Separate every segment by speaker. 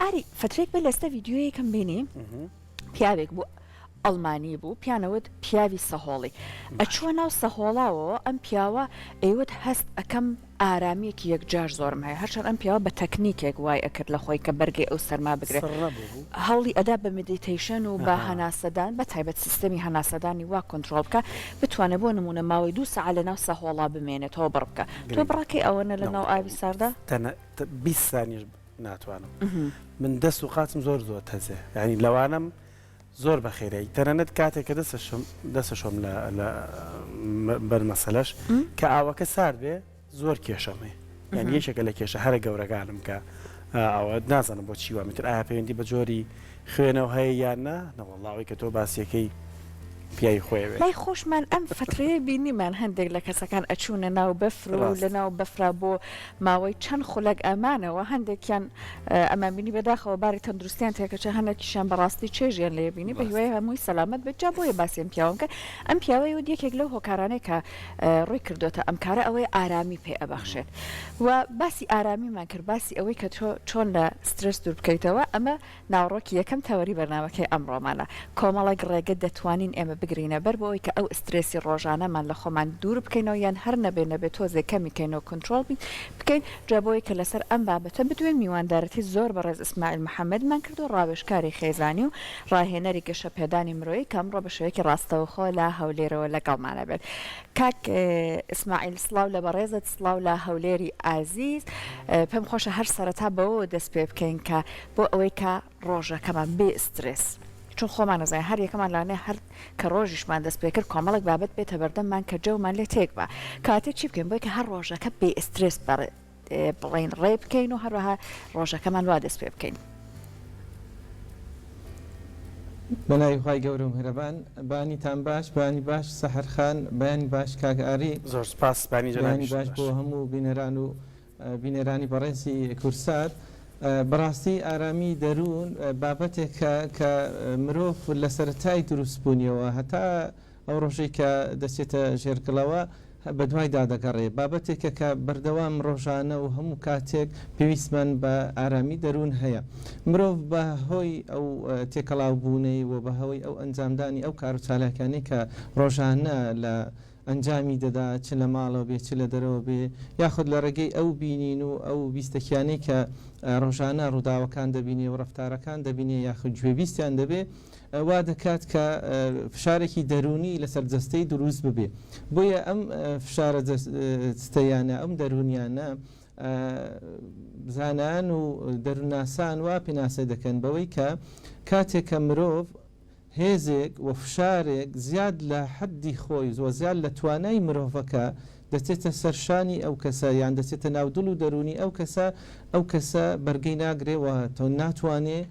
Speaker 1: ئاری فەترەیەک بەر لەستا ڤیدیۆیەکم بینی پیاوێک بوو ئەڵمانی بوو پیانەوت پیاوی سەهۆڵی ئەچووە ناو سەهۆڵاوەوە ئەم پیاوە ئەیوت هەست ئەکەم ئارامیەکی یەکجار زۆرم هەیە هەرچەند ئەم پیاوە بە تەکنیکێک وای ئەکرد لە خۆی کە بەرگەی ئەو سەرما بگرێت هەوڵی ئەدا بە meditation و بە هەناسەدان بە تایبەت سیستەمی هەناسەدانی وا کۆنترۆڵ بکا بتوانێت بۆ نمونە ماوەی دوو سەعات لە ناو سەهۆڵا بمێنێتەوە بڕ بکا تۆ بڕەکەی ئەوەنە لە ناو ئاوی ساردا؟
Speaker 2: 20 سانیەش ناتوانم من دەست و قاچم زۆر زۆر تەزێ یانی لەوانەم زۆر بە خێرایی تەنانەت کاتێک کە دەسەشم دەسەشۆم لە لە بەر مەسەلەش کە ئاوەکە سارد بێ زۆر کێشەم هەیە یانی یەکێکە لە کێشە هەرە گەورەکانم کە ئەوە نازانم بۆ چی وام ئیتر ئایا پەیوەندی بە جۆری خوێنەوە هەیە یان نا نەوەڵڵا ئەوەی کە تۆ باسیەکەی پیاوی خۆی ئەوێ.
Speaker 1: لای خۆشمان ئەم فەترەیە بینیمان هەندێک لە کەسەکان ئەچوونە ناو بەفر و لە ناو بەفرا بۆ ماوەی چەند خولەک ئەمانەوە هەندێکیان ئەمانبینی بەداخەوە باری تەندروستیان تێکەچێ هەندێکیشیان بەڕاستی چێژیان لێ بینی بە هیوای هەمووی سەلامەت بێت جا بۆیە باسی ئەم پیاوەم کرد ئەم پیاوەی وت یەکێک لەو هۆکارانەی کە ڕووی کردۆتە ئەم کارە ئەوەیە ئارامی پێ ئەبەخشێت و باسی ئارامیمان کرد باسی ئەوەی کە تۆ چۆن لە سترێس دوور بکەیتەوە ئەمە ناوەڕۆکی یەکەم تەوەری بەرنامەکەی ئەمڕۆمانە. کۆمەڵێک ڕێگە دەتوانین ئێمە بگرینە بەر بۆ ئەوەی کە ئەو ئسترێسی ڕۆژانەمان لە خۆمان دوور بکەینەوە یان هەر نەبێ نەبێ تۆزێ کەمی کەینەوە کونترۆڵ بکەین جا بۆ ئەوەی کە لەسەر ئەم بابەتە بدوێین میواندارەتی زۆر بەڕێز ئیسماعیل محەمەدمان کردووە ڕاوێژکاری خێزانی و ڕاهێنەری گەشەپێدانی مرۆیی کە ئەمڕۆ بە شێوەیەکی ڕاستەوخۆ لە هەولێرەوە لەگەڵمان ئەبێت. کاک ئیسماعیل سڵاو لە بەڕێزت سڵاو لە هەولێری ئازیز پێم خۆشە هەر سەرەتا بەوەوە دەست پێ بکەین کە بۆ ئەوەی کە ڕۆژەکەمان بێ سترێس چون خۆمان ئەزانین هەر یەکەمان لەوانەیە هەر کە ڕۆژیشمان دەست پێ کرد کۆمەڵێک بابەت بێتە بەردەممان کە جەومان لێ تێک با کەواتە چی بکەین بۆی کە هەر ڕۆژەکە بێ سترێس بەڕێ بڵێین ڕێ بکەین و هەروەها ڕۆژەکەمان وا دەست پێ بکەین.
Speaker 3: بەناوی خوای گەورەو میهرەبان بەیانیتان باش بەیانی باش سەحەر خان بەیانی باش کاک ئاری
Speaker 2: زۆر سوپاس بەیانی
Speaker 3: بەیانی
Speaker 2: جەنابیشت
Speaker 3: باش
Speaker 2: باش.
Speaker 3: بۆ هەموو بینەران و بینەرانی بەڕێزی کوردسات بەڕاستی ئارامی دەروون بابەتێکە کە مرۆڤ لە سەرەتای دروستبوونیەوە هەتا ئەو ڕۆژەی کە دەچێتە ژێر گڵەوە بەدوایدا دەگەڕێ، بابەتێکە کە بەردەوام ڕۆژانە و هەموو کاتێک پێویستمان بە ئارامی دەروون هەیە. مرۆڤ بە هۆی ئەو تێکەڵاوبوونەی و بە هۆی ئەو ئەنجامدانی ئەو کار و چالاکیانەی کە ڕۆژانە لە ئەنجامی دەدا چ لە ماڵەوە بێ چ لە دەرەوە بێ یاخود لە ڕێگەی ئەو بینین و ئەو بیستەکیانەی کە ڕۆژانە ڕووداوەکان دەبینێ و ڕەفتارەکان دەبینێ یاخود گوێبیستیان دەبێ وا دەکات کە فشارێکی دەروونی لەسەر جەستەی دروست ببێ بۆیە ئەم فشارە جەستەیانە ئەم دەروونیانە زانایان و دەروونناسان وا پێناسە دەکەن بەوەی کە کاتێک کە مرۆڤ هێزێک و فشارێک زیاد لە حەدی خۆی و زیاد لە توانای مرۆڤەکە دەچێتە سەر شانی ئەو کەسە یان دەچێتە ناو دڵ و دەروونی ئەو کەسە ئەو کەسە بەرگەی ناگرێ و ناتوانێ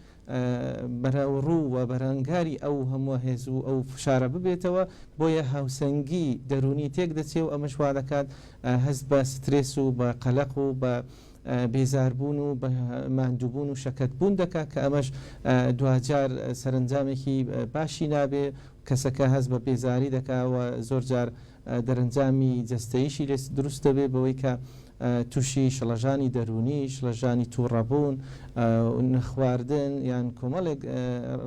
Speaker 3: بەرەوڕوو و بەرەنگاری ئەو هەمووە هێز و ئەو فشارە ببێتەوە، بۆیە هاوسەنگی دەروونی تێکدەچێ و ئەمەش وادەکات هەست بە سترێس و بە قەلەق و بە بێزاربوون و بە ماندووبوون و شەکەتبوون دەکات کە ئەمەش دواجار سەرەنجامێکی باشی نابێ، کەسەکە هەست بە بێزاری دەکا و زۆرجار دەرەنجامی جەستەییشی لێ دروست دەبێت بەوەی کە تووشی شڵەژانی دەروونی، شڵەژانی تووڕەبوون، نەخواردن یان کۆمەڵێک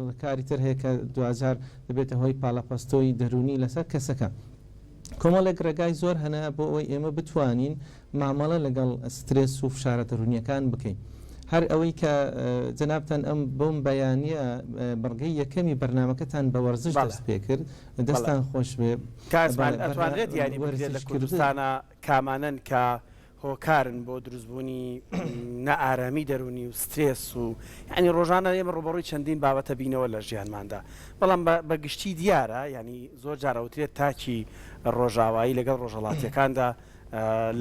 Speaker 3: ڕکاری تر هەیە کە دواجار دەبێتە هۆی پاڵەپەستۆی دەروونی لەسەر کەسەکە. کۆمەڵێک ڕێگای زۆر هەنە بۆ ئەوەی ئێمە بتوانین مامەڵە لەگەڵ سترێس و فشارە دەروونییەکان بکەین. هەر ئەوەی کە جەنابتان ئەم بەم بەیانییە بڕگەی یەکەمی بەرنامەکەتان بە وەرزش دەست پێکرد، دەستان خۆش بێ.
Speaker 2: کاک ئیسماعیل ئەتوانرێت دیاری بکرێت لە کوردستانا کامانەن کە هۆکارن بۆ دروستبوونی نائارامی دەروونی و سترێس و یانی ڕۆژانە ئێمە ڕووبەڕووی چەندین بابەتە بینەوە لە ژیانماندا بەڵام بە گشتی دیارە یانی زۆر جار ئەوترێت تاکی ڕۆژاوایی لەگەڵ ڕۆژهەڵاتیەکاندا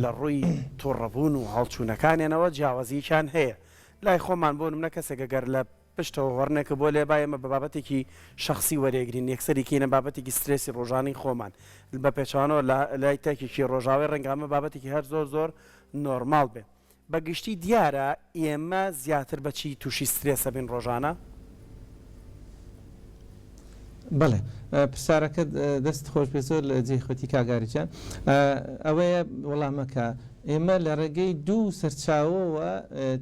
Speaker 2: لە ڕووی توڕەبوون و هەڵچوونەکانیانەوە جیاوازییەکیان هەیە لای خۆمان بۆ نمونە کەسێک گەر لە پشتەوە هۆڕنێکە بۆ لێبا ئێمە بە بابەتێکی شەخسی وەرێگرین یەکسەر یکەینە بابەتێکی سترێسی ڕۆژانەی خۆمان بە پێچەوانەوە لە لای تاکێکی ڕۆژاوای ڕەنگە ئەمە بابەتێکی هەر زۆر زۆر نۆرماڵ بێ بە گشتی دیارە ئێمە زیاتر بە چی تووشی سترێس ئەبین ڕۆژانە؟
Speaker 3: بەڵێ پرسیارەکەت دەست خۆش بێ زۆر لە جێی خۆتی کاک ئاری جان ئەوەیە وەڵامەکە. ئێمە لە ڕێگەی دوو سەرچاوەوە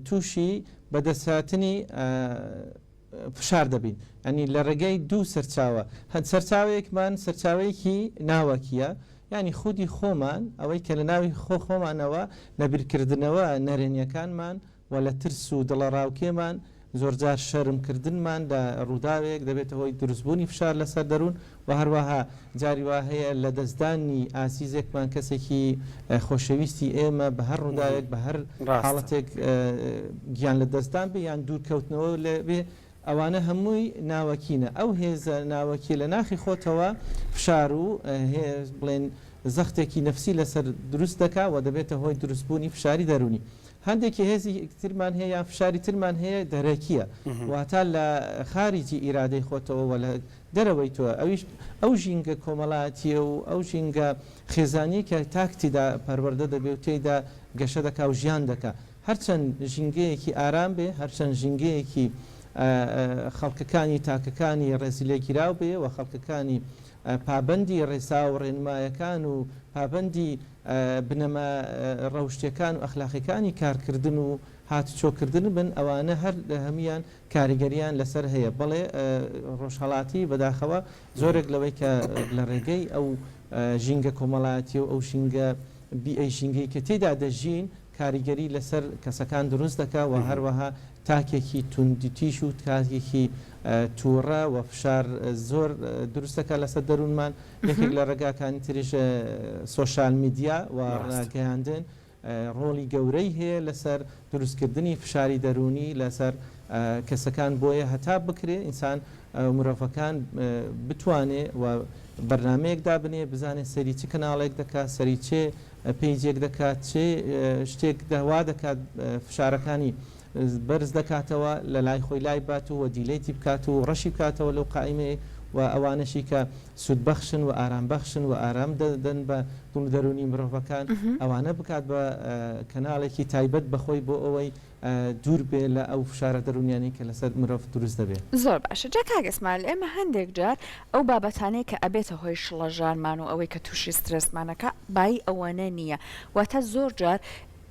Speaker 3: تووشی بەدەستهاتنی فشار دەبین یانی لە ڕێگەی دوو سەرچاوە هەند سەرچاوەیەکمان سەرچاوەیەکی ناوەکیە یانی خودی خۆمان ئەوەی کە لە ناوی خۆ خۆمانەوە لە بیرکردنەوە نەرێنیەکانمان و لە ترس و دڵەڕاوکێمان زۆرجار شەرم کردنمان لە ڕووداوێک دەبێتە هۆی دروستبوونی فشار لەسەر دەروون و هەروەها جاری وا هەیە لەدەستدانی ئازیزێکمان کەسێکی خۆشەویستی ئێمە بە هەر ڕووداوێک بە هەر حاڵەتێک گیان لەدەستدان بێ یان دوورکەوتنەوە لێ بێ ئەوانە هەمووی ناوەکینە ئەو هێزە ناوەکیە لە ناخی خۆتەوە فشار و هێز بڵێن زەختێکی نەفسی لەسەر دروست دەکا و دەبێتە هۆی دروستبوونی فشاری دەروونی. هەندێکی هێزی ترمان هەیە یان فشاری ترمان هەیە دەرەکیە واتا لە خاریجی ئیرادەی خۆتەوە و لە دەرەوەی تۆ ئەویش ئەو ژینگە کۆمەڵایەتیە و ئەو ژینگە خێزانیە کە تاک تیدا پەروەردە دەبێ و تێیدا گەشە دەکا و ژیان دەکا هەرچەند ژینگەیەکی ئارام بێ هەرچەند ژینگەیەکی خەڵکەکانی تاکەکانی ڕێزیلێگیراو بێ و خەڵکەکانی پابەندی ڕێسا و ڕێنمایەکان و پابەندی بنەما ڕەوشتیەکان و ئەخلاقیەکانی کارکردن و هاتوچۆکردن بن ئەوانە هەر هەموویان کاریگەریان لەسەر هەیە بەڵێ ڕۆژهەڵاتی بەداخەوە زۆرێک لەوەی کە لە ڕێگەی ئەو ژینگە کۆمەڵایەتی و ئەو ژینگە بیئەی ژینگەی کە تێیدا دەژین کاریگەری لەسەر کەسەکان دروست دەکا و هەروەها تاکێکی توندوتیژ و تاکێکی تووڕە و فشار زۆر دروست دەکات لەسەر دەروونمان یەکێک لە ڕێگاکانی تریش سۆشیال میدیا و ڕاگەیاندن ڕۆڵی گەورەی هەیە لەسەر دروستکردنی فشاری دەروونی لەسەر کەسەکان بۆیە هەتا بکرێ ئینسان مرۆڤەکان بتوانێ و بەرنامەیەک دابنێ بزانێ سەیری چ کەناڵێک دەکات سەری چێ پەیجێک دەکات چ شتێک وا دەکات فشارەکانی بەرز دەکاتەوە لە لای خۆی لای بات و delete ی بکات و ڕەشی بکاتەوە لەو قائیمەی و ئەوانەشی کە سوودبەخشن و ئارامبەخشن و ئارام دەدەن بە دڵ و دەروونی مرۆڤەکان ئەوانە بکات بە کەناڵێکی تایبەت بە خۆی بۆ ئەوەی دوور بێ لە ئەو فشارە دەروونیانەی کە لەسەر مرۆڤ دروست دەبێ.
Speaker 1: زۆر باشە جا کاک ئیسماعیل ئێمە هەندێک جار ئەو بابەتانەی کە ئەبێتە هۆی شڵەژانمان و ئەوەی کە توشی سترێسمانەکا بایی ئەوەنە نییە واتە زۆر جار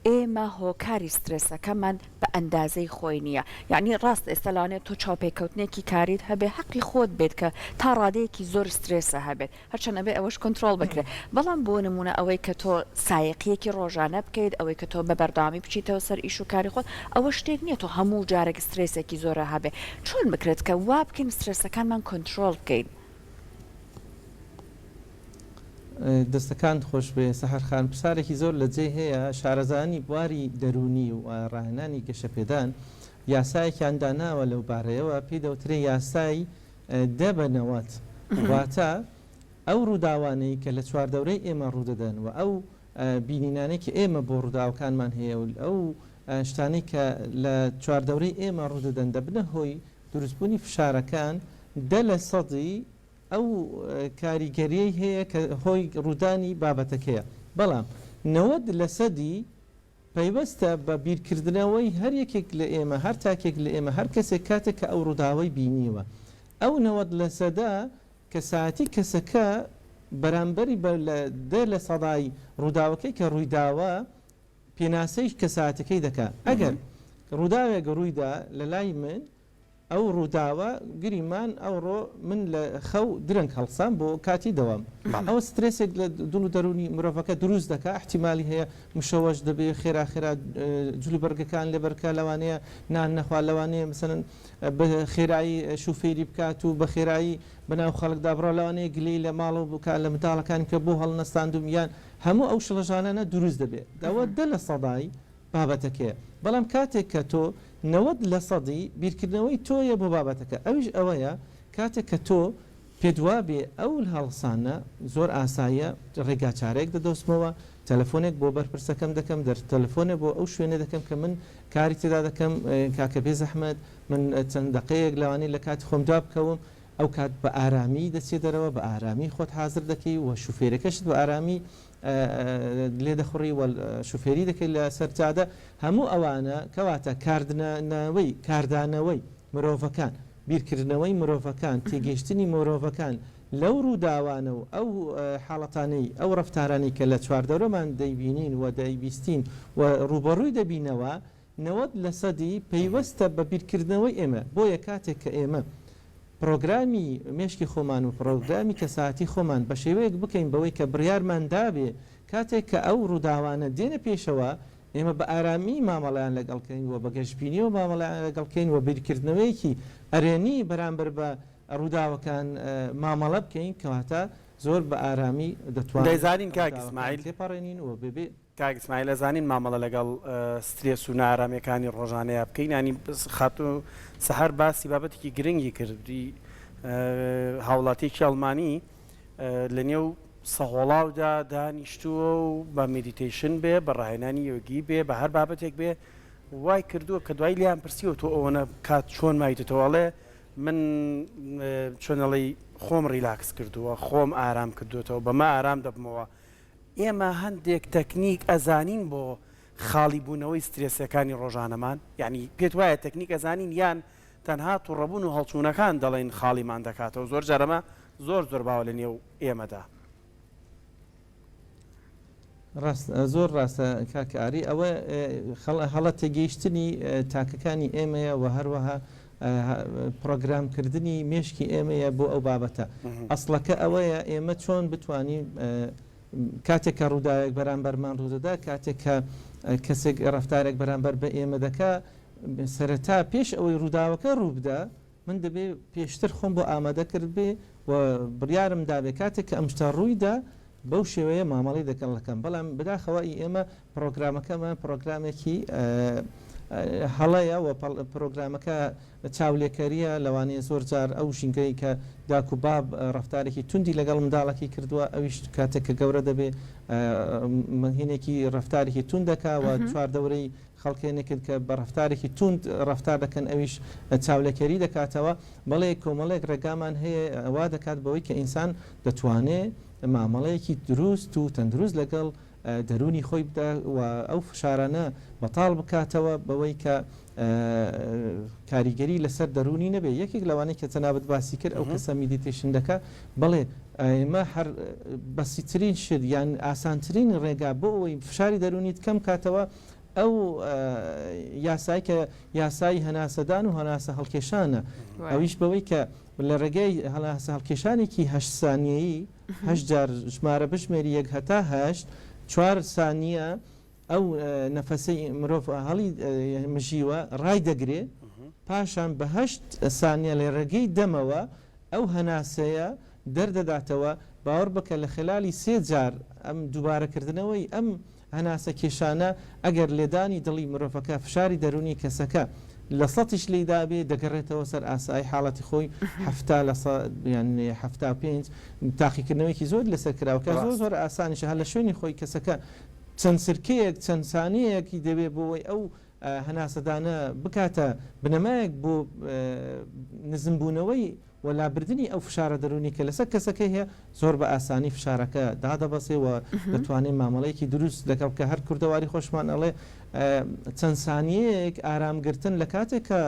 Speaker 1: ئێمە هۆکاری سترێسەکەمان بە ئەندازەی خۆی نییە یەعنی ڕاستە ئێستا لەوانەیە تۆ چاوپێکەوتنێکی کاریت هەبێ هەقی خۆت بێت کە تا ڕادەیەکی زۆر سترێسە هەبێت هەرچەند ئەبێ ئەوەش کۆنترۆڵ بکرێت بەڵام بۆ نموونە ئەوەی کە تۆ سایەقییەکی ڕۆژانە بکەیت ئەوەی کە تۆ بە بەردەوامی بچیتەوە سەر ئیش و کاری خۆت ئەوە شتێک نییە تۆ هەموو جارێک سترێسێکی زۆرە هەبێ چۆن بکرێت کە وا بکەین سترێسەکانمان کۆنترۆڵ بکەین؟
Speaker 3: دەستەکانت خۆش بێ سەحەر خان، پرسارێکی زۆر لە جێی هەیە، شارەزایانی بواری دەروونی و ڕاهێنانی گەشەپێدان یاسایەکیان داناوە لەو بارەیەوە پێی دەوترێ یاسای دە بە 90 واتە ئەو ڕووداوانەی کە لە چواردەورەی ئێمە ڕوودەدەن و ئەو بینینانەی کە ئێمە بۆ ڕووداوەکانمان هەیە و ئەو شتانەی کە لە چواردەورەی ئێمە ڕوودەدەن دەبنە هۆی دروستبوونی فشارەکان دە لە سەدی ئەو کاریگەریەی هەیە کە هۆی ڕوودانی بابەتەکەیە، بەڵام 90 لەسەدی پەیوەستە بە بیرکردنەوەی هەر یەکێک لە ئێمە، هەر تاکێک لە ئێمە، هەر کەسێک کاتێک کە ئەو ڕووداوەی بینیوە. ئەو 90 لەسەدە کەسایەتی کەسەکە بەرامبەری بە لە دە لە سەدای ڕووداوەکەی کە ڕوویداوە پێناسەی کەسایەتەکەی دەکا. ئەگەر ڕووداوێک ڕوویدا لە لای من ئەو ڕووداوە گریمان ئەوڕۆ من لە خەو درەنگ هەڵسام بۆ کاتی دەوام ئەوە سترێسێک لە دڵ و دەروونی مرۆڤەکە دروست دەکا ئیحتیمالی هەیە مشەوەش دەبێ خێرا خێرا جل و بەرگەکان لەبەر کا لەوانەیە نان نەخوا لەوانەیە مەسەلەن بە خێرایی شوفێری بکات و بە خێرایی بەناو خەڵکدا بڕا لەوانەیە گلەی لە ماڵەوە بکا لە منداڵەکانی کە بۆ هەڵنەستاندوم یان هەموو ئەو شڵەژانانە دروست دەبێ ئەوە دە لە سەدای بابەتەکەیە بەڵام کاتێک کە تۆ 90 لە سەدی بیرکردنەوەی تۆیە بۆ بابەتەکە ئەویش ئەوەیە کاتێک کە تۆ پێت وابێ ئەو هەڵسانە زۆر ئاساییە ڕێگا چارەیەک دەدۆزمەوە تەلەفۆنێک بۆ بەرپرسەکەم دەکەم دەر تەلەفۆنێ بۆ ئەو شوێنە دەکەم کە من کاری تێدا دەکەم کاکە بێزەحمەت من چەند دەقەیەک لەوانەیە لە کاتی خۆم دوا بکەوم ئەو کات بە ئارامی دەچیە دەرەوە بە ئارامی خۆت حازر دەکەی و شوفێرەکەشت بە ئارامی لێدەخوڕی و شوفێری دەکەی لە سەر جادە هەموو ئەوانە کەواتە کاردنەوەی کاردانەوەی مرۆڤەکان بیرکردنەوەی مرۆڤەکان تێگەیشتنی مرۆڤەکان. لەو ڕووداوانە و ئەو حاڵەتانەی ئەو ڕەفتارانەی کە لە چواردەورەمان دەیبینین و دەیبیستین و ڕووبەڕووی دەبینەوە 90 لەسەدی پەیوەستە بە بیرکردنەوەی ئێمە، بۆیە کاتێک کە ئێمە پڕۆگرامی مێشکی خۆمان و پڕۆگرامی کەسایەتی خۆمان بە شێوەیەک بکەین بەوەی کە بڕیارمان دابێ کاتێک کە ئەو ڕووداوانە دێنە پێشەوە ئێمە بە ئارامی مامەڵەیان لەگەڵ کەین و بە گەشبینیەوە مامەڵەیان لەگەڵ کەین و بیرکردنەوەیەکی ئەرێنی بەرامبەر بە ڕووداوەکان مامەڵە بکەین کەواتە زۆر بە ئارامی دەتوانین
Speaker 2: دەیزانین کاک
Speaker 3: ڕووداوەکان
Speaker 2: ئیسماعیل.
Speaker 3: تێپەڕێنین و بەبێ.
Speaker 2: کاک ئیسماعیل ئەزانین مامەڵە لەگەڵ سترێس و نائارامیەکانی ڕۆژانەیا بکەین یانی خاتوو سەحەر باسی بابەتێکی گرنگی کرد وتی هاوڵاتیەکی ئەڵمانی لە نێو سەهۆڵاودا دانیشتووە و بە meditation بێ بە ڕاهێنانی یۆگی بێ بە هەر بابەتێک بێ وای کردووە کە دوای لیان پرسیوە تۆ ئەوەنە کات چۆن مایتەوە ئەڵێ من چۆن ئەڵێی خۆم ڕیلاکس کردووە خۆم ئارام کردوێتەوە بەمە ئارام دەبمەوە ئێمە هەندێک تەکنیک ئەزانین بۆ خاڵی بوونەوەی سترێسەکانی ڕۆژانەمان؟ یانی پێت وایە تەکنیک ئەزانین یان تەنها توڕەبوون و هەڵچوونەکان دەڵێن خاڵیمان دەکاتەوە؟ زۆر جار ئەمە زۆر زۆر باوە لە نێو ئێمەدا.
Speaker 3: ڕاست زۆر ڕاستە کاک ئاری ئەوە هەڵە تێگەیشتنی تاکەکانی ئێمەیە و هەروەها پڕۆگرامکردنی مێشکی ئێمەیە بۆ ئەو بابەتە. ئەسڵەکە ئەوەیە ئێمە چۆن بتوانین کاتێک کە ڕووداوێک بەرامبەرمان ڕوودەدا، کاتێک کە کەسێک ڕەفتارێک بەرامبەر بە ئێمە دەکا، سەرەتا پێش ئەوەی ڕووداوەکە ڕووبدا، من دەبێ پێشتر خۆم بۆ ئامادە کردبێ و بڕیارم دابێ کاتێک کە ئەم شتە ڕوویدا بەو شێوەیە مامەڵەی دەگەڵ دەکەم بەڵام بەداخەوە ئی ئێمە پڕۆگرامەکەمان پڕۆگرامێکی هەڵەیە و پڕۆگرامەکە چاولێکەریە لەوانەیە زۆر جار ئەو ژینگەی کە داک و باب ڕەفتارێکی توندی لەگەڵ منداڵەکەی کردووە ئەویش کاتێک کە گەورە دەبێ هینێکی ڕەفتارێکی توند دەکا و چواردەورەی خەڵکێنێکن کە بە ڕەفتارێکی توند ڕەفتار دەکەن ئەویش چاولێکەری دەکاتەوە، بەڵێ کۆمەڵێک ڕێگامان هەیە وا دەکات بەوەی کە ئینسان دەتوانێ مامەڵەیەکی دروست و تەندروست لەگەڵ دەروونی خۆی بدا و ئەو فشارانە بەتاڵ بکاتەوە بەوەی کە کاریگەری لەسەر دەروونی نەبێ یەکێک لەوانەی کە جەنابت باسی کرد ئەو کەسە meditation دەکا بەڵێ ئێمە هەر بەسیترین شت یان ئاسانترین ڕێگا بۆ ئەوەی فشاری دەروونیت کەم کاتەوە ئەو یاسای کە یاسای هەناسەدان و هەناسە هەڵکێشانە ئەویش بەوەی کە لە ڕێگەی هەناسە هەڵکێشانێکی هەشت سانیەیی هەشت جار ژمارە بژمێری یەک هەتا هەشت چوار سانیە ئەو نەفەسەی مرۆڤ هەڵی مژیوە ڕایدەگرێ پاشان بە هەشت سانیە لە ڕێگەی دەمەوە ئەو هەناسەیە دەردەداتەوە باوەڕ بکە لە خلالی سێ جار ئەم دووبارەکردنەوەی ئەم هەناسە کێشانە ئەگەر لێدانی دڵی مرۆڤەکە فشاری دەروونی کەسەکە لە سەتیش لێی دابێ دەگەڕێتەوە سەر ئاسایی حاڵەتی خۆی 70 لە یان 75 تاقیکردنەوەیەکی زۆر لەسەر کراوە کە زۆر زۆر ئاسانیشە هەر لە شوێنی خۆی کەسەکە چەند سرکەیەک چەند سانیەیەکی دەوێ بۆ ئەوەی ئەو هەناسەدانە بکاتە بنەمایەک بۆ نزمبوونەوەی و لابردنی ئەو فشارە دەروونی کە لەسەر کەسەکەی هەیە زۆر بە ئاسانی فشارەکە دادەبەزێ و دەتوانێت مامەڵەیەکی دروست لەگەڵ بکە هەر کوردەواری خۆشمان ئەڵێ چەند سانیەیەک ئارامگرتن لە کاتێک کە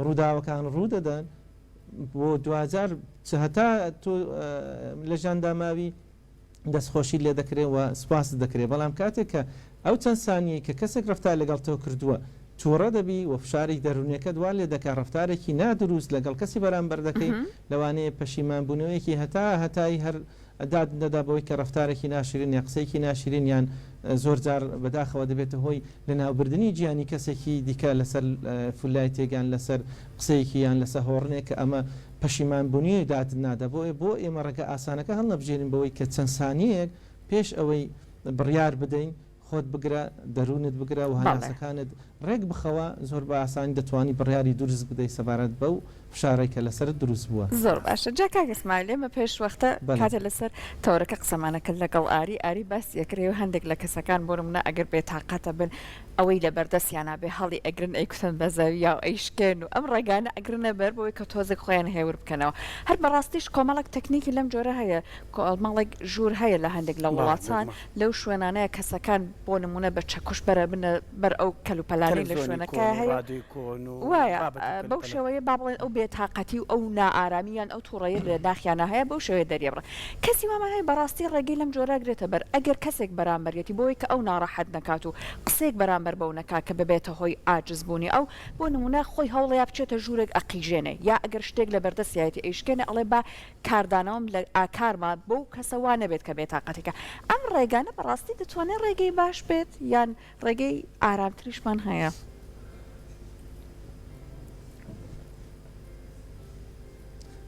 Speaker 3: ڕووداوەکان ڕوودەدەن بۆ دواجار هەتا تۆ لە ژیاندا ماوی دەستخۆشیت لێ دەکرێ و سوپاست دەکرێ، بەڵام کاتێک کە ئەو چەند سانیەی کە کەسێک ڕەفتار لەگەڵ تۆ کردووە توڕە دەبی و فشاری دەروونیەکەت وا لێ دەکا ڕەفتارێکی نا دروست لەگەڵ کەسی بەرامبەر دەکەی لەوانەیە پەشیمان بوونەوەیەکی هەتا هەتایی هەر داد نەدا بەوەی کە ڕەفتارێکی ناشرین یا قسەیەکی ناشرین یان زۆر جار بەداخەوە دەبێتە هۆی لەناوبردنی گیانی کەسێکی دیکە لەسەر فلایتێک یان لەسەر قسەیەکی یان لەسەر هۆڕنێک کە ئەمە پەشیمان بونی داد نادا بۆیە بۆ ئێمە ڕێگە ئاسانەکە هەڵنەبژێرین بەوەی کە چەند سانیەیەک پێش ئەوەی بڕیار بدەین خۆت بگرە دەروونت بگرە و هەناسەکانت ڕێک بخەوە زۆر بە ئاسانی دەتوانی بڕیاری دروست بدەی سەبارەت بەو فشارەی کە لەسەرت دروست بووە.
Speaker 1: زۆر باشە جا کاک ئیسماعیل ئێمە پێش وەختە کاتێ لەسەر تەوەرەکە قسەمانە کرد لەگەڵ ئاری ئاری باسی ئەکرێ و هەندێک لە کەسەکان بۆ نمونە ئەگەر بێتاقەتە بن ئەوەی لەبەردەستیانا بێ هەڵی ئەگرن ئەیکوتن بە زەویا و ئەیشکێن و ئەم ڕێگانە ئەگرنە بەر بۆی کە تۆزێک خۆیان هێور بکەنەوە. هەر بەڕاستیش کۆمەڵێک تەکنیکی لەم جۆرە هەیە، کۆمەڵێک ژوور هەیە لە هەندێک لە وڵاتان لەو شوێنانەیە کەسەکان بۆ نموونە بە چەکوش بەرەبنە بەر ئەو کەلوپەلانەی. شتانەی لە
Speaker 2: تەلەفزیۆنی
Speaker 1: شوێنەکە
Speaker 2: کۆن و
Speaker 1: هەیە
Speaker 2: ڕادیۆی کۆن و
Speaker 1: وایە
Speaker 2: بابەت و
Speaker 1: بەو
Speaker 2: کەلوپەلە.
Speaker 1: شێوەیە با بڵێن ئەو بێتاقەتی و ئەو نائارامی یان ئەو توڕەیە لە ناخیانا هەیە بەو شێوەیە دەریەبڕن. کەسی وامان هەیە بەڕاستی ڕێگەی لەم جۆرە ئەگرێتە بەر ئەگەر کەسێک بەرامبەریەتی بۆ ئەوەی کە ئەو ناڕەحەت نەکات و قسەیەک بەرامبەر بەو نەکات کە ببێتە هۆی عاجز بوونی ئەو بۆ نموونە خۆی هەوڵەیا بچێتە ژوورێک ئەقیژێنێ یا ئەگەر شتێک لە بەردەستیایەتی ئەیشکێنێ ئەڵێ با کاردانەوەم لە ئاکارما بەو کەسە وا نەبێت کە بێتاقەتێکە. ئەم ڕێگانە بەڕاستی دەتوانێت ڕێگەی باش بێت یان ڕێگەی ئارامتریشمان هەیە؟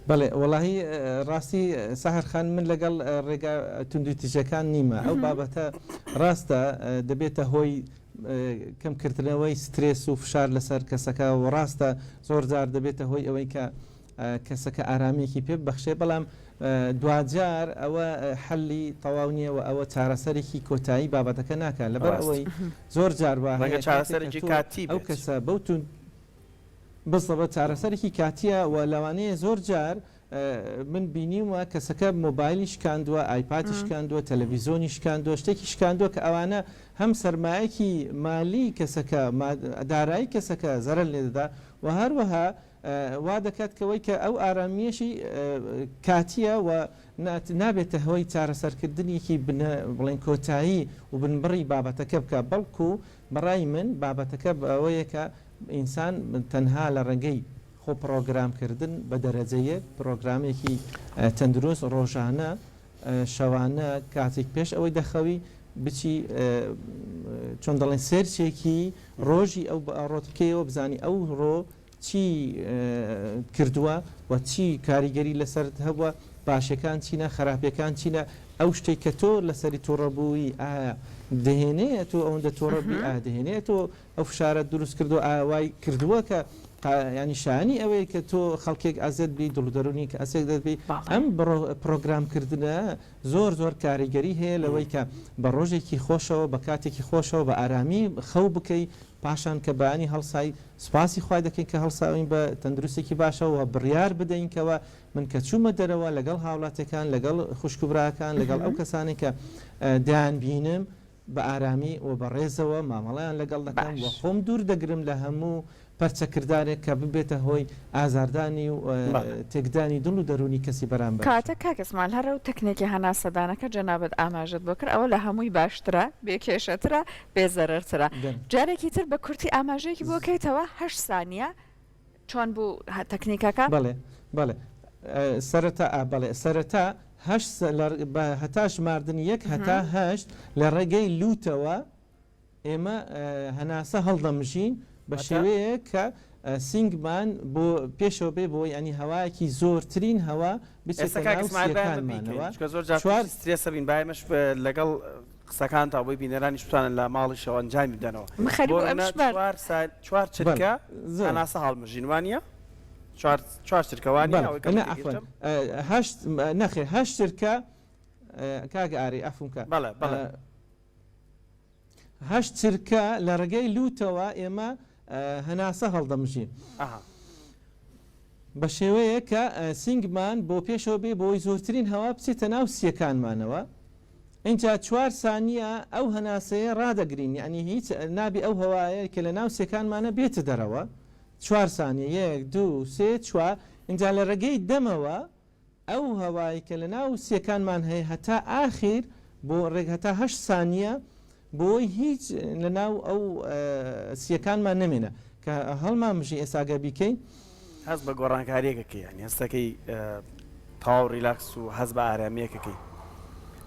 Speaker 3: بەڵێ وەڵاهی ڕاستی سەحەر خان من لەگەڵ ڕێگا توندوتیژەکان نیمە ئەو بابەتە ڕاستە دەبێتە هۆی کەمکردنەوەی سترێس و فشار لەسەر کەسەکە و ڕاستە زۆر جار دەبێتە هۆی ئەوەی کە کەسەکە ئارامیەکی پێ ببەخشێ بەڵام دواجار ئەوە حەلی تەواو نییە و ئەوە چارەسەرێکی کۆتایی بابەتەکە ناکات لەبەر ئەوەی زۆر جار وا
Speaker 2: ڕەنگە
Speaker 3: هەیە کاتێک کە
Speaker 2: چارەسەرێکی
Speaker 3: تۆ
Speaker 2: کاتی
Speaker 3: ئەو
Speaker 2: بێت.
Speaker 3: کەسە بەو توند بزەبت چارەسەرێکی کاتیە و لەوانەیە زۆر جار من بینیومە کەسەکە مۆبایلی شکاندووە ئایپادی شکاندووە تەلەڤیزۆنی شکاندووە شتێکی شکاندووە کە ئەوانە هەم سەرمایەکی مالی کەسەکە دارایی کەسەکە زەرەر لێدەدا و هەروەها وا دەکات کەوەی کە ئەو ئارامییەشی کاتییە و نابێتە هۆی چارەسەرکردنێکی بڵێن کۆتایی و بنبڕی بابەتەکە بکا، بەڵکو بەڕای من بابەتەکە ئەوەیە کە ئینسان تەنها لە ڕێگەی خۆ پڕۆگرامکردن بە دەرەجە یەک پڕۆگرامێکی تەندروست ڕۆژانە شەوانە کاتێک پێش ئەوەی دەخەوی بچی چۆن دەڵێن سێرچێکی ڕۆژی ئەو ڕۆت بکەیەوە بزانی ئەو ڕۆ چی کردووە و چی کاریگەری لەسەرت هەبووە، باشیەکان چینە، خراپیەکان چینە، ئەو شتەی کە تۆ لەسەری توڕە بووی ئایا دەهێنێ تۆ ئەوەندە توڕە بی، ئایا دەهێنێ تۆ ئەو فشارەت دروست کردووە، ئایا وای کردووە کە یانی شایانی ئەوەیە کە تۆ خەڵکێک ئەزێت بی، دڵ و دەروونی کەسێک دەبی، ئەم پڕۆگرام کردنە زۆر زۆر کاریگەری هەیە لەوەی کە بە ڕۆژێکی خۆشەوە، بە کاتێکی خۆشەوە، بە ئارامی خەو بکەی، پاشان کە بەیانی هەڵسای سوپاسی خوای دەکەین کە هەڵساوین بە تەندروستێکی باشەوە و بڕیار بدەین کەوا من کە چوومە دەرەوە لەگەڵ هاوڵاتیەکان لەگەڵ خوشک و براکان لەگەڵ ئەو کەسانەی کە دەیانبینم بە ئارامی و بە ڕێزەوە مامەڵەیان لەگەڵ دەکەم و
Speaker 1: باش.
Speaker 3: خۆم دوور دەگرم لە هەموو پەرچەکردارێک کە ببێتە هۆی ئازاردانی و
Speaker 2: بەڵێ.
Speaker 3: تێکدانی دڵ و دەروونی کەسی بەرامبەریشم.
Speaker 1: کەواتە کاک ئیسماعیل هەر ئەو تەکنیکی هەناسەدانەکە جەنابت ئاماژەت بۆ کرد ئەوە لە هەمووی باشترە، بێ کێشەترە، بێ زەرەرترە.
Speaker 3: دەن.
Speaker 1: جارێکی تر بە کورتی ئاماژەیەکی بۆ کەیتەوە هەشت سانیە چۆن بوو تەکنیکەکە؟
Speaker 3: بەڵێ بەڵێ سەرەتا ئا بەڵێ سەرەتا هەشت سە لە بە هەتا ژماردنی یەک هەتا هەشت لە ڕێگەی لووتەوە ئێمە هەناسە هەڵدەمژین بە شێوەیەک کە سینگمان بۆ پێشەوە بێ بۆ یانی هەوایەکی زۆرترین هەوا
Speaker 2: ئێستا
Speaker 3: بچێتە
Speaker 2: کاک
Speaker 3: ناو
Speaker 2: ئیسماعیل با ئێمە بیکەین
Speaker 3: سیەکانمانەوە
Speaker 2: چونکە زۆر جار
Speaker 3: چوار
Speaker 2: تووشی سترێسە بین با ئێمەش لەگەڵ قسەکانتا بۆی بینەرانیش بتوانن لە ماڵیشەوە ئەنجامی بدەنەوە
Speaker 1: من خەریک
Speaker 2: بۆ
Speaker 1: بوو ئەم
Speaker 2: نمونە
Speaker 1: شمارد.
Speaker 2: چوار سا چوار
Speaker 3: بەڵێ
Speaker 2: چرکە
Speaker 3: زۆر
Speaker 2: هەناسە هەڵمژین وانیە؟ چوار چوار چرکە وانیە
Speaker 3: بەڵێ
Speaker 2: ئەوەی کە من
Speaker 3: نا عەفوەن
Speaker 2: تێگەیشتم؟
Speaker 3: هەشت نەخێر هەشت چرکە کاک ئاری عەفوم کە
Speaker 2: بەڵێ بەڵێ.
Speaker 3: هەشت چرکە لە ڕێگەی لووتەوە ئێمە هەناسە هەڵدەمژین بە شێوەیەک کە سینگمان بۆ پێشەوە بێ بۆی زۆرترین هەوا بچێتە ناو سیەکانمانەوە ئینجا چوار سانیە ئەو هەناسەیە ڕادەگرین یعنی هیچ نابی ئەو هەوایە کە لە ناو سیەکانمانە بێتە دەرەوە چوار سانیە یەک دوو سێ چوار ئینجا لە ڕێگەی دەمەوە ئەو هەوای کە لە ناو سیەکانمان هەیە هەتا ئاخیر بۆ ڕێک هەتا هەشت سانیە بۆی هیچ لە ناو ئەو سیەکانمان نەمێنە کە هەڵمان مژی ئێستا گەر بیکەین.
Speaker 2: هەست بە گۆڕانکاریەک ئەکەی یانی هەستەکەی تەواو ڕیلاکس و هەست بە ئارامیەک ئەکەی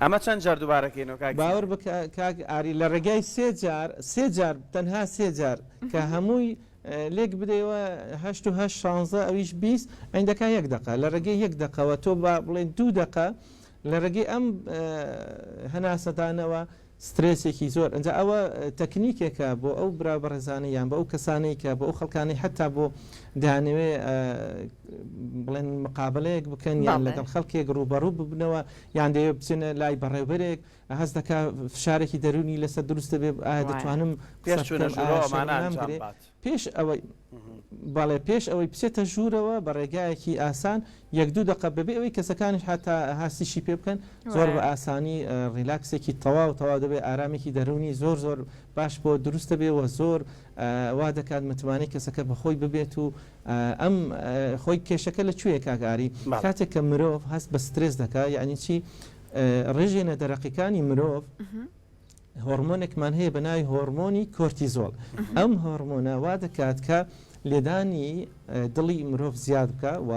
Speaker 2: ئەمە چەند جار دووبارە کەینەوە کاک
Speaker 3: باوەر
Speaker 2: سینا؟
Speaker 3: بکە کاک ئاری لە ڕێگای سێ جار سێ جار تەنها سێ جار کە هەمووی لێک بدەیەوە هەشت و هەشت شانزە ئەویش 20 ئەیندەکا یەک دەقە لە ڕێگەی یەک دەقەوە تۆ با بڵێن دوو دەقە لە ڕێگەی ئەم هەناسەدانەوە سترێسێکی زۆر ئەنجا ئەوە تەکنیکێکە بۆ ئەو برا بەڕێزانەی یان بۆ ئەو کەسانەی کە بۆ ئەو خەڵکانەی حتا بۆ دەیانەوێ بڵێن مقابلەیەک بکەن یان لەگەڵ خەڵکێک ڕووبەڕوو ببنەوە یان دەیەوێت بچنە لای بەڕێوبەرێک هەست دەکا فشارێکی دەروونی لەسەر دروست دەبێ ئایا دەتوانم
Speaker 2: پێش
Speaker 3: قسە
Speaker 2: چوونە
Speaker 3: بکەم ئایا
Speaker 2: ژوورەوە
Speaker 3: شەرم
Speaker 2: ئەمانە ئەنجام
Speaker 3: نامگرێ
Speaker 2: بات.
Speaker 3: پێش ئەوەی بەڵێ پێش ئەوەی بچێتە ژوورەوە بە ڕێگایەکی ئاسان یەک دوو دەقە بەبێ ئەوەی کەسەکانیش هەتا هەستیشی پێ بکەن زۆر بە ئاسانی relax ێکی تەواو تەواو دەبێت ئارامێکی دەروونی زۆر زۆر باش بۆ دروست دەبێت و زۆر وا دەکات متمانەی کەسەکە بەخۆی ببێت و ئەم خۆی کێشەکە لە کوێیە کاک ئاری کاتێک کە مرۆڤ هەست بە سترێس دەکات یعنی چی ڕژێنە دەرەقیەکانی مرۆڤ هۆرمۆنێکمان هەیە بە ناوی هۆرمۆنی کۆرتیزۆڵ ئەم هۆرمۆنە وا دەکات کە لێدانی دڵی مرۆڤ زیاد بکە و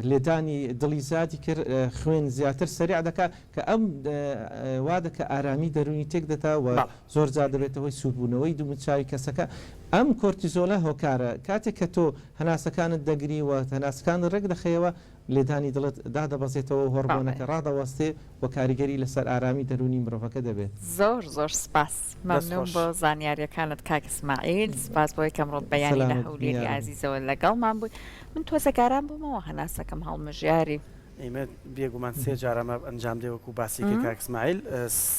Speaker 3: لێدانی دڵی زیادی کرد خوێن زیاتر سەریع دەکات کە ئەم وا دەکە ئارامی دەروونی تێک دەدا و زۆر جار دەبێتە هۆی سووربوونەوەی دوموچاوی کەسەکە ئەم کۆرتیزۆلە هۆکارە کاتێک کە تۆ هەناسەکانت دەگری و هەناسەکانت ڕێک دەخەیەوە لێدانی دڵت دادەبەزێتەوە و هۆڕمۆنەکە ڕادەوەستێ و کاریگەری لەسەر ئارامی دەروونی مرۆڤەکە دەبێت.
Speaker 1: زۆر زۆر سپاس مەمنون بۆ زانیاریەکانت کاک ئیسماعیل سپاس بۆی کە ئەمڕۆ بەیانی لە هەولێری ئازیزەوە لەگەڵمان بووی من تۆزێک ئارام بوومەوە هەناسەکەم هەڵمژیاری.
Speaker 2: ئیمە بێگومان سێ جار ئەمە ئەنجام دێ وەکو باسی کرد کاک ئیسماعیل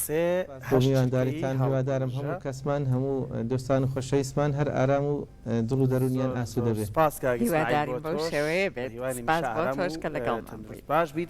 Speaker 2: سێ
Speaker 3: سپاس بۆ
Speaker 2: هەشت
Speaker 3: میوانداریتان هیوادارم هەموو کەسمان هەموو دۆستان و خۆشەویستمان هەر ئارام و دڵ و دەروونیان
Speaker 2: زۆر
Speaker 3: ئاسوودە
Speaker 2: زۆر
Speaker 3: بێ.
Speaker 2: سپاس کاک ئیسماعیل
Speaker 1: هیوادارین
Speaker 2: بۆ
Speaker 1: بەو
Speaker 2: تۆش
Speaker 1: شێوەیە بێت
Speaker 2: بەهیوای
Speaker 1: سپاس
Speaker 2: هەمیشە
Speaker 1: بۆ
Speaker 2: ئارام
Speaker 1: تۆش
Speaker 2: و
Speaker 1: کە لەگەڵمان
Speaker 2: تەندروست
Speaker 1: بووی.
Speaker 2: باش بیت.